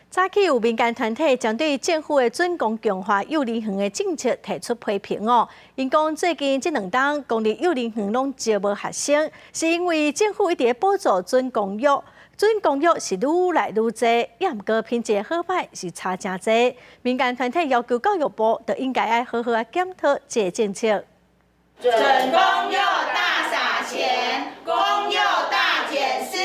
早起有民間團體針對政府的準公共化幼兒園的政策提出批評哦。𪜶講最近這兩冬公立幼兒園攏招無學生，是因為政府一直補助準公幼，準公幼是愈來愈濟，也毋過品質好䆀是差誠濟。民間團體要求教育部就應該愛好好仔檢討這个政策。準公幼大撒錢，公幼大減師。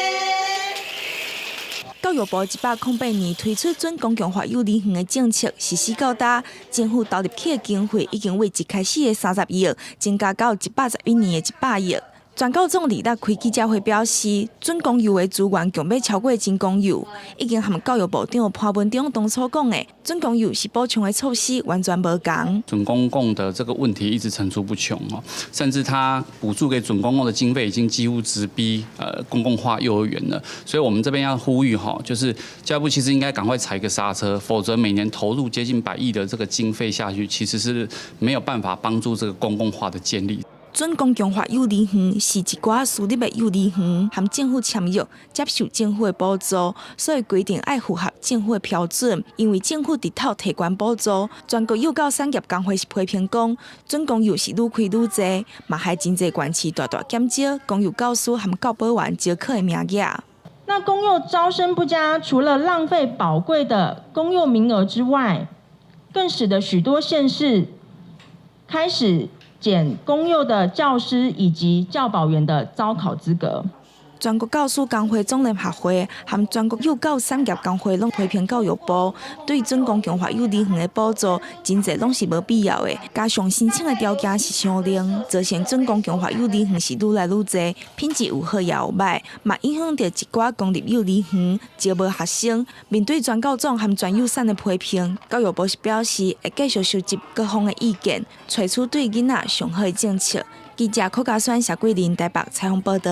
教育部108年推出準公共化幼兒園的政策，實施到今，政府投入去的經費已經為一開始的30億，增加到111年的100億。全教總禮六開記者會表示，準公幼的資源強欲超過真公幼，已經和教育部長潘文忠當初講的準公幼是補充的措施完全無仝。準公共的這個問題一直層出不窮哦，甚至他補助給準公共的經費已經幾乎直逼公共化幼兒園了，所以我們這邊要呼籲哈，就是教育部其實應該趕快踩個剎車，否則每年投入接近百億的這個經費下去，其實是沒有辦法幫助這個公共化的建立。準公共化幼兒園是一寡私立的幼兒園和政府簽約，接受政府的補助，所以規定愛符合政府的標準。因為政府直透提懸補助，全國幼教產業工會是批評講，準公幼是愈開愈濟，嘛害真濟縣市大大減少公幼教師和教保員招考的名額。那公幼招生不佳，除了浪費寶貴的公幼名額之外，更使得許多縣市開始減公幼的教師以及教保員的招考資格。全國教師工會總聯合會和全國幼教產業工會攏批評教育部對準公共化幼兒園的補助，真濟攏是無必要的，加上申請的條件是傷難，造成準公共化幼兒園是愈來愈濟，品質有好也有䆀，嘛影響著一寡公立幼兒園招無學生。面對全教總和全幼產的批評，教育部是表示會繼續收集各方的意見，揣出對囡仔上好的政策。記者柯家宣、謝桂林台北採訪報導。